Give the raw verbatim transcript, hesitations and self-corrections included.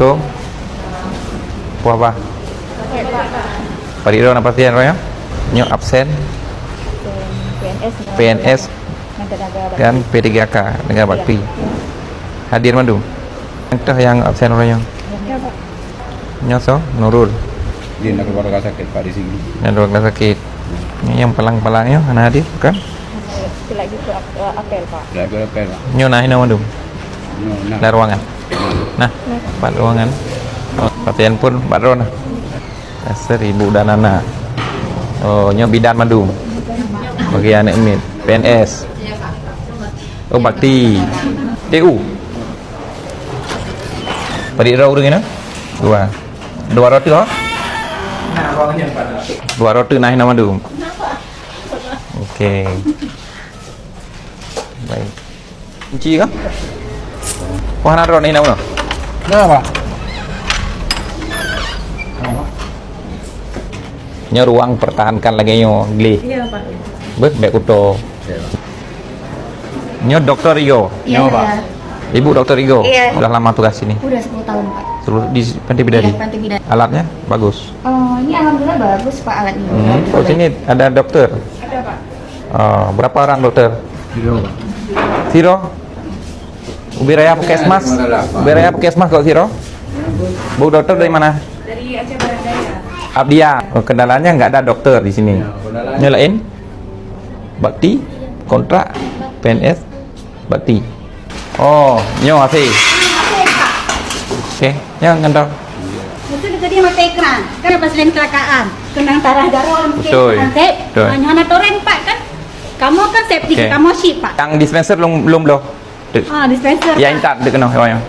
Tu. Puah bah. Parit droe na pasien roh nyoe? Nyoe absen. P N S. P N S. Dan tenaga bakti. Dan P tiga K, tenaga bakti. Hadir mandum. Entah nyang absen roh nyoe. Ya, Pak. Nyoe soe? Nurul. Dia nak keluar rumah sakit, Pak, di sini. Nak keluar rumah sakit. Nyoe nyang palang-palang nyoe hana hadir, bukan? Lagi ke ap-, eh, apel, Pak. Lagi ke apel, Pak. Nyoe na hinoe mandum. Nyoe na. Ada ruangan. Nah, empat ruangan. Oh, pasien pun empat ruangan. Dasar ibu dan anak. Oh, nyoe bidan mandum. Bagi anak mit, P N S. Oh, bakti. T U. Parit droe ureueng nyoe? Dua. Dua roh teuh, oh? Dua roh teuh na hinoe mandum. Okey. Baik. Kunci kah? Wah, na droe na hinoe mandum. Nah, Pak. Nyoe ruang pertahankan lagèe nyoe, gleh. Ya, Pak. Beuh, bèk kuto. Ya. Nyoe Doktor Igo. Iya, Nyoe, Pak. Iya. Ibu Doktor Igo. Iya. Sudah lama tugas sini? Udah sepuluh tahun, Pak. Sepuluh, di Pantai Bidadari? Iya, Pantai Bidadari. Alatnya bagus? Oh, ini alhamdulillah bagus, Pak, alatnya. Hmm. Oh, sini ada dokter? Ada, Pak. Oh, berapa orang dokter? Siro. Siro? Ubé Raya Puskesmas? Ubé Raya Puskesmas kok siro? Bu, dokter dari mana? Dari Aceh Barat Daya. Abdia. Oh, kendalanya nggak ada dokter di sini. Ya, kendalanya. Ini lain? Bakti, kontrak, P N S, bakti. Oh, nyoe akhé. Okey, nyoe ngantor. Betul tadi mata ekran. Kan pas lain kecelakaan. Kenang tarah darah mungkin. Betul. Kan, Sep? Betul. Ah, nyoe hana toren, Pak, kan? Kamu kan safety, Okey. Kamu sip, Pak. Yang dispenser belum, belum bloh. Ah, dispenser, Yang Pak. Intat dek kena, yang.